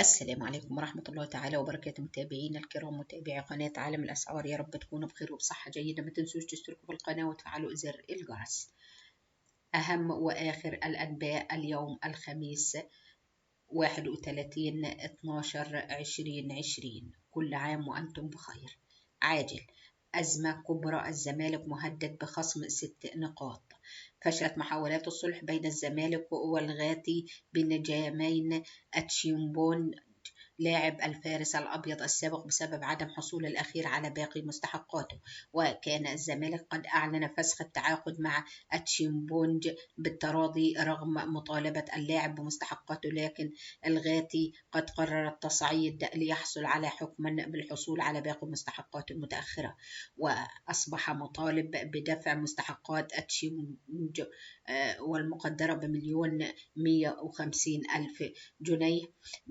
السلام عليكم ورحمة الله تعالى وبركاته، متابعينا الكرام، متابعي قناة عالم الأسعار. يا رب تكونوا بخير وبصحة جيدة. ما تنسوش تشتركوا في القناة وتفعلوا زر الجرس. أهم وآخر الأنباء اليوم الخميس 31/12/2020. كل عام وأنتم بخير. عاجل: أزمة كبرى، الزمالك مهدد بخصم 6 نقاط. فشلت محاولات الصلح بين الزمالك والغاتي بنجامين أتشيمبون لاعب الفارس الأبيض السابق بسبب عدم حصول الأخير على باقي مستحقاته. وكان الزمالك قد أعلن فسخ التعاقد مع أتشيمبونج بالتراضي رغم مطالبة اللاعب بمستحقاته، لكن الغاتي قد قرر التصعيد ليحصل على حكم بالحصول على باقي مستحقاته المتأخرة، وأصبح مطالب بدفع مستحقات أتشيمبونج والمقدرة ب1,150,000 جنيه.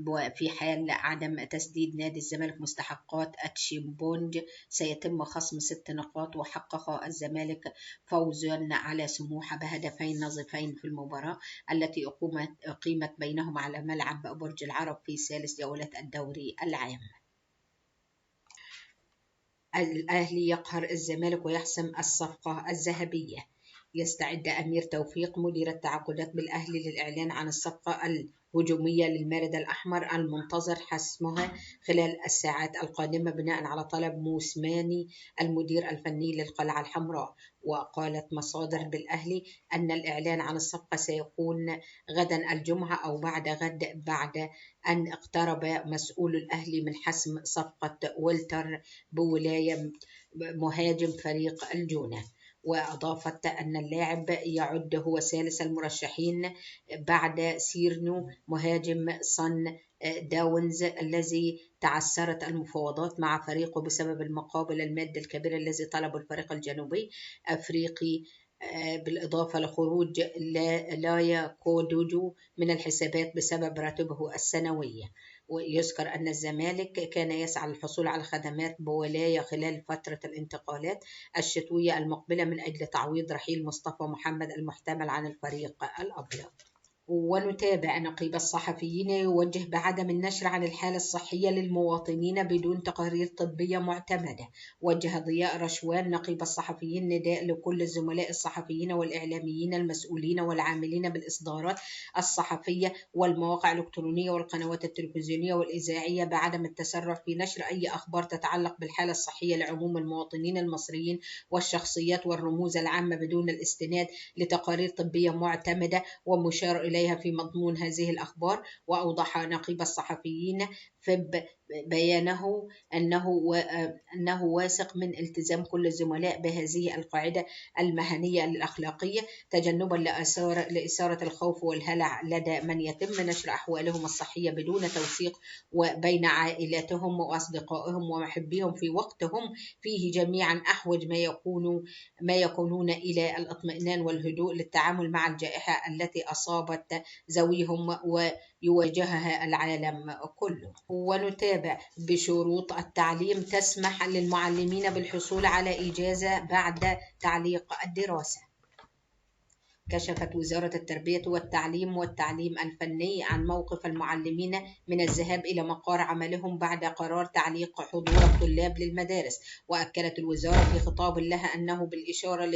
وفي حال عدم تسديد نادي الزمالك مستحقات أتشيمبونج سيتم خصم 6 نقاط. وحقق الزمالك فوزا على سموحة بهدفين نظيفين في المباراة التي أقيمت بينهم على ملعب برج العرب في ثالث جولات الدوري العام. الأهلي يقهر الزمالك ويحسم الصفقة الذهبية. يستعد أمير توفيق مدير التعاقدات بالأهلي للإعلان عن الصفقة الهجومية للمارد الأحمر المنتظر حسمها خلال الساعات القادمة بناء على طلب موسيماني المدير الفني للقلعة الحمراء. وقالت مصادر بالأهلي أن الإعلان عن الصفقة سيكون غدا الجمعة أو بعد غد، بعد أن اقترب مسؤول الأهلي من حسم صفقة ويلتر بولاية مهاجم فريق الجونة. وأضافت أن اللاعب يعد هو ثالث المرشحين بعد سيرنو مهاجم صن داونز الذي تعثرت المفاوضات مع فريقه بسبب المقابل المادي الكبير الذي طلبه الفريق الجنوبي أفريقي، بالإضافة لخروج لايا كودوجو من الحسابات بسبب راتبه السنوي. ويذكر أن الزمالك كان يسعى للحصول على خدمات بولاية خلال فترة الانتقالات الشتوية المقبلة من أجل تعويض رحيل مصطفى محمد المحتمل عن الفريق الأبيض. ونتابع: نقيب الصحفيين يوجه بعدم النشر عن الحالة الصحية للمواطنين بدون تقارير طبية معتمدة. وجه ضياء رشوان نقيب الصحفيين نداء لكل الزملاء الصحفيين والإعلاميين المسؤولين والعاملين بالإصدارات الصحفية والمواقع الإلكترونية والقنوات التلفزيونية والإذاعية بعدم التسرع في نشر أي أخبار تتعلق بالحالة الصحية لعموم المواطنين المصريين والشخصيات والرموز العامة بدون الاستناد لتقارير طبية معتمدة ومشار إليها في مضمون هذه الأخبار. وأوضح نقيب الصحفيين في بيانه أنه واثق من التزام كل الزملاء بهذه القاعدة المهنية الأخلاقية تجنبا لإثارة الخوف والهلع لدى من يتم نشر أحوالهم الصحية بدون توثيق، وبين عائلاتهم وأصدقائهم ومحبيهم في وقتهم فيه جميعا أحوج ما يكونون إلى الاطمئنان والهدوء للتعامل مع الجائحة التي أصابت ذويهم ويواجهها العالم كله. ونتابع: بشروط التعليم تسمح للمعلمين بالحصول على إجازة بعد تعليق الدراسة. كشفت وزارة التربية والتعليم الفني عن موقف المعلمين من الذهاب إلى مقار عملهم بعد قرار تعليق حضور الطلاب للمدارس. وأكدت الوزارة في خطاب لها أنه بالإشارة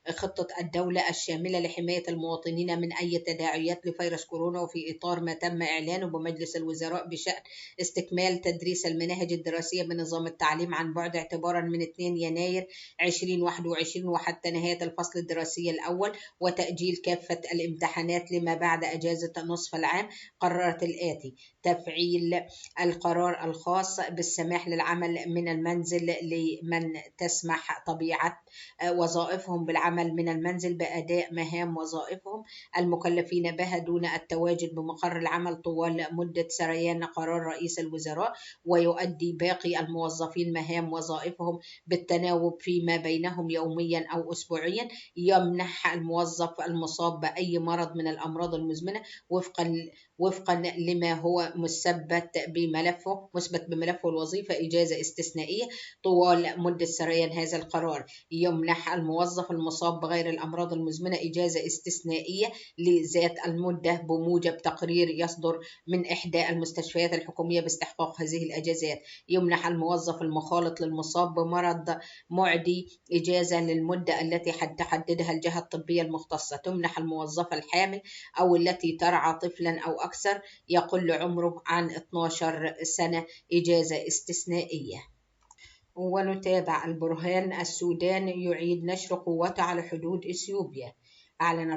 لخطة الدولة الشاملة لحماية المواطنين من أي تداعيات لفيروس كورونا، وفي إطار ما تم إعلانه بمجلس الوزراء بشأن استكمال تدريس المناهج الدراسية بنظام التعليم عن بعد اعتبارا من 2 يناير 2021 وحتى نهاية الفصل الدراسي الأول وتأجيل كافة الامتحانات لما بعد أجازة نصف العام، قررت الآتي: تفعيل القرار الخاص بالسماح للعمل من المنزل لمن تسمح طبيعة وظائفهم بالعمل من المنزل بأداء مهام وظائفهم المكلفين بها دون التواجد بمقر العمل طوال مدة سريان قرار رئيس الوزراء. ويؤدي باقي الموظفين مهام وظائفهم بالتناوب فيما بينهم يوميا أو أسبوعيا. يمنح الموظف المصاب بأي مرض من الأمراض المزمنة وفقا لما هو مثبت بملفه الوظيفة إجازة استثنائية طوال مدة سريان هذا القرار. يمنح الموظف المصاب بغير الأمراض المزمنة إجازة استثنائية لذات المدة بموجب تقرير يصدر من إحدى المستشفيات الحكومية باستحقاق هذه الأجازات. يمنح الموظف المخالط للمصاب بمرض معدي إجازة للمدة التي تحددها الجهة الطبية المختصة. تمنح الموظفة الحامل أو التي ترعى طفلا أو أكثر يقل عمره عن 12 سنة إجازة استثنائية. ونتابع البرهان. السودان يعيد نشر قوته على حدود إثيوبيا. أعلن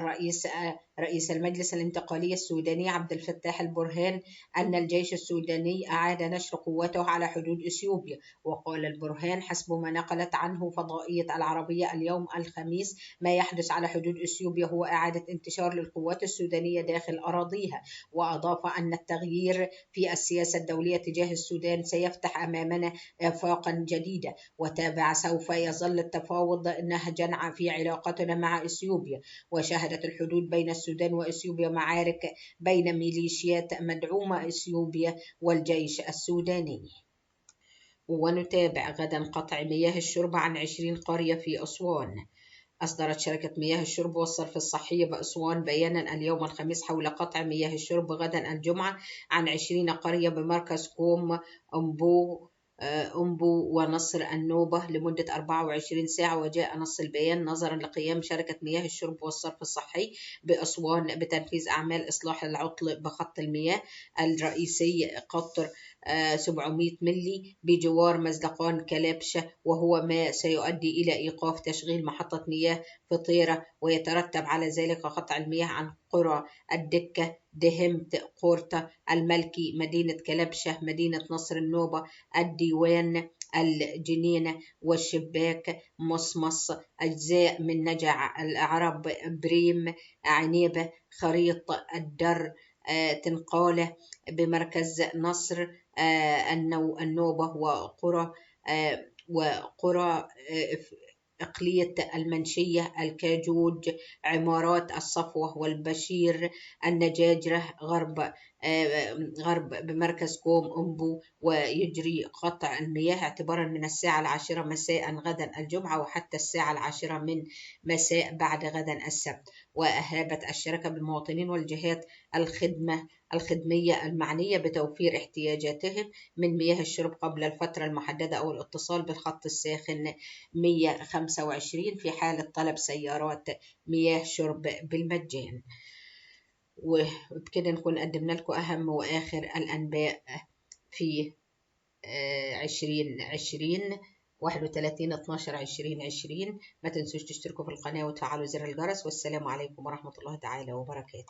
رئيس المجلس الانتقالي السوداني عبد الفتاح البرهان أن الجيش السوداني أعاد نشر قوته على حدود إثيوبيا. وقال البرهان حسب ما نقلت عنه فضائية العربية اليوم الخميس ما يحدث على حدود إثيوبيا هو إعادة انتشار للقوات السودانية داخل أراضيها. وأضاف أن التغيير في السياسة الدولية تجاه السودان سيفتح أمامنا آفاقا جديدة. وتابع سوف يظل التفاوض نهجا في علاقتنا مع إثيوبيا. وشهدت الحدود بين السودان وإثيوبيا معارك بين ميليشيات مدعومة إثيوبيا والجيش السوداني. ونتابع غدا قطع مياه الشرب عن 20 قرية في أسوان. أصدرت شركة مياه الشرب والصرف الصحي بأسوان بيانا اليوم الخميس حول قطع مياه الشرب غدا الجمعة عن 20 قرية بمركز قوم أنبو ونصر النوبة لمدة 24 ساعة. وجاء نص البيان نظرا لقيام شركة مياه الشرب والصرف الصحي بأسوان بتنفيذ أعمال إصلاح العطل بخط المياه الرئيسي قطر 700 ملي بجوار مزلقان كلبشة، وهو ما سيؤدي إلى إيقاف تشغيل محطة مياه فطيرة. ويترتب على ذلك قطع المياه عن قرى الدكة، دهمت، قورطة، الملكي، مدينة كلبشة، مدينة نصر النوبة، الديوان، الجنينة والشباك، مصمص، أجزاء من نجع العرب، بريم، عنيبة، خريط الدر، تنقالة بمركز نصر النوبة، وقرى إقلية المنشية، الكاجوج، عمارات الصفوة والبشير، النجاجرة، غرب بمركز كوم أنبو. ويجري قطع المياه اعتبارا من الساعة 10 مساء غدا الجمعة وحتى الساعة 10 من مساء بعد غدا السبت. وأهابت الشركة بالمواطنين والجهات الخدمية المعنية بتوفير احتياجاتهم من مياه الشرب قبل الفترة المحددة أو الاتصال بالخط الساخن 125 في حالة طلب سيارات مياه شرب بالمجان. وبكده نكون قدمنا لكم أهم وآخر الأنباء في 31/12/2020. ما تنسوش تشتركوا في القناة وتفعلوا زر الجرس. والسلام عليكم ورحمة الله تعالى وبركاته.